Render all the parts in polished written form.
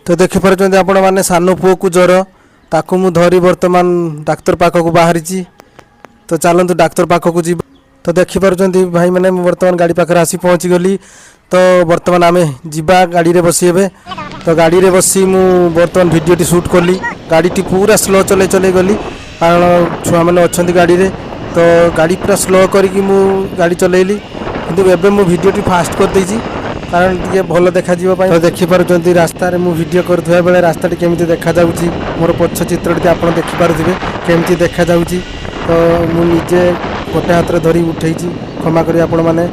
ତ ଦେଖିପାରୁଛନ୍ତି ଆପଣମାନେ, ସାନ ପୁଅକୁ ଜ୍ୱର। ତାକୁ ମୁଁ ଧରି ବର୍ତ୍ତମାନ ଡାକ୍ତର ପାଖକୁ ବାହାରିଛି। ତ ଚାଲନ୍ତୁ, ଡାକ୍ତର ପାଖକୁ ଯିବା। ତ ଦେଖିପାରୁଛନ୍ତି ଭାଇମାନେ, ମୁଁ ବର୍ତ୍ତମାନ ଗାଡ଼ି ପାଖରେ ଆସି ପହଞ୍ଚିଗଲି। ତ ବର୍ତ୍ତମାନ ଆମେ ଯିବା ଗାଡ଼ିରେ ବସି ଏବେ। ତ ଗାଡ଼ିରେ ବସି ମୁଁ ବର୍ତ୍ତମାନ ଭିଡ଼ିଓଟି ସୁଟ୍ କଲି। ଗାଡ଼ିଟି ପୁରା ସ୍ଲୋ ଚଲେଇ ଚଲେଇ ଗଲି, କାରଣ ଛୁଆମାନେ ଅଛନ୍ତି ଗାଡ଼ିରେ। ତ ଗାଡ଼ି ପୁରା ସ୍ଲୋ କରିକି ମୁଁ ଗାଡ଼ି ଚଲେଇଲି। କିନ୍ତୁ ଏବେ ମୁଁ ଭିଡ଼ିଓଟି ଫାଷ୍ଟ କରିଦେଇଛି, କାରଣ ଟିକେ ଭଲ ଦେଖାଯିବା ପାଇଁ। ତ ଦେଖିପାରୁଛନ୍ତି, ରାସ୍ତାରେ ମୁଁ ଭିଡ଼ିଓ କରୁଥିବା ବେଳେ ରାସ୍ତାଟି କେମିତି ଦେଖାଯାଉଛି। ମୋର ପଛ ଚିତ୍ରଟି ଆପଣ ଦେଖିପାରୁଥିବେ କେମିତି ଦେଖାଯାଉଛି। ତ ମୁଁ ନିଜେ ଗୋଟେ ହାତରେ ଧରି ଉଠେଇଛି। କ୍ଷମା କରିବେ ଆପଣମାନେ,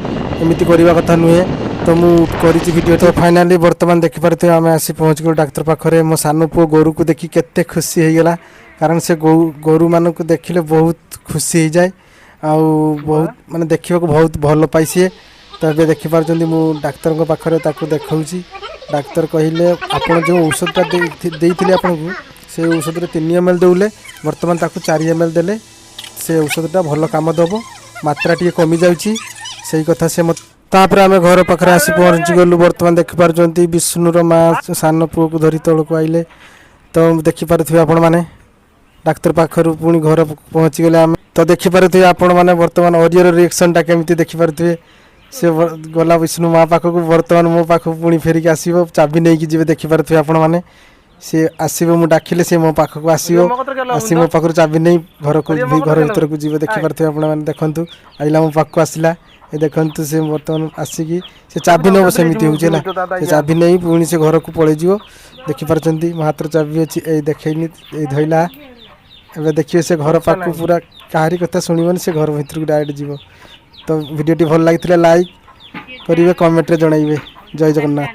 ଏମିତି କରିବା କଥା ନୁହେଁ। ତ ମୁଁ କରିଛି ଭିଡ଼ିଓ। ତ ଫାଇନାଲି ବର୍ତ୍ତମାନ ଦେଖିପାରୁଥିବେ, ଆମେ ଆସି ପହଞ୍ଚିଗଲୁ ଡାକ୍ତର ପାଖରେ। ମୋ ସାନ ପୁଅ ଗୋରୁକୁ ଦେଖି କେତେ ଖୁସି ହେଇଗଲା, କାରଣ ସେ ଗୋରୁମାନଙ୍କୁ ଦେଖିଲେ ବହୁତ ଖୁସି ହେଇଯାଏ ଆଉ ବହୁତ ମାନେ ଦେଖିବାକୁ ବହୁତ ଭଲ ପାଏ ସିଏ। ତ ଏବେ ଦେଖିପାରୁଛନ୍ତି, ମୁଁ ଡାକ୍ତରଙ୍କ ପାଖରେ ତାକୁ ଦେଖାଉଛି। ଡାକ୍ତର କହିଲେ, ଆପଣ ଯେଉଁ ଔଷଧଟା ଦେଇଥିଲି ଆପଣଙ୍କୁ, ସେଇ ଔଷଧରେ 3 ଏମ୍ ଏଲ୍ ଦେଉଲେ, ବର୍ତ୍ତମାନ ତାକୁ 4 ଏମ୍ ଏଲ୍ ଦେଲେ ସେ ଔଷଧଟା ଭଲ କାମ ଦେବ, ମାତ୍ରା ଟିକେ କମିଯାଉଛି। ସେଇ କଥା ସେ ମୋତେ। ତାପରେ ଆମେ ଘର ପାଖରେ ଆସି ପହଞ୍ଚିଗଲୁ। ବର୍ତ୍ତମାନ ଦେଖିପାରୁଛନ୍ତି, ବିଷ୍ଣୁର ମା ସାନ ପୁଅକୁ ଧରି ତଳକୁ ଆଇଲେ। ତ ଦେଖିପାରୁଥିବେ ଆପଣମାନେ, ଡାକ୍ତର ପାଖରୁ ପୁଣି ଘର ପହଞ୍ଚିଗଲେ ଆମେ। ତ ଦେଖିପାରୁଥିବେ ଆପଣମାନେ, ବର୍ତ୍ତମାନ ଅରିଓର ରିଏକ୍ସନଟା କେମିତି ଦେଖିପାରୁଥିବେ। ସେ ଗଲା ବିଷ୍ଣୁ ମା ପାଖକୁ, ବର୍ତ୍ତମାନ ମୋ ପାଖକୁ ପୁଣି ଫେରିକି ଆସିବ, ଚାବି ନେଇକି ଯିବେ। ଦେଖିପାରୁଥିବେ ଆପଣମାନେ, ସେ ଆସିବ, ମୁଁ ଡାକିଲେ ସେ ମୋ ପାଖକୁ ଆସିବ। ଆସି ମୋ ପାଖରୁ ଚାବି ନେଇ ଘରକୁ, ଘର ଭିତରକୁ ଯିବ। ଦେଖିପାରୁଥିବେ ଆପଣମାନେ, ଦେଖନ୍ତୁ, ଆଇଲା, ମୋ ପାଖକୁ ଆସିଲା। ଏ ଦେଖନ୍ତୁ, ସେ ବର୍ତ୍ତମାନ ଆସିକି ସେ ଚାବି ନେବ। ସେମିତି ହେଉଛି ହେଲା, ସେ ଚାବି ନେଇ ପୁଣି ସେ ଘରକୁ ପଳେଇଯିବ। ଦେଖିପାରୁଛନ୍ତି, ମୋ ହାତରେ ଚାବି ଅଛି। ଏଇ ଦେଖେଇନି, ଏଇ ଧଇଲା। ଏବେ ଦେଖିବେ, ସେ ଘର ପାଖକୁ ପୁରା କାହାରି କଥା ଶୁଣିବନି, ସେ ଘର ଭିତରକୁ ଡାଇରେକ୍ଟ ଯିବ। ତ ଭିଡ଼ିଓଟି ଭଲ ଲାଗିଥିଲେ ଲାଇକ୍ କରିବେ, କମେଣ୍ଟରେ ଜଣାଇବେ। ଜୟ ଜଗନ୍ନାଥ।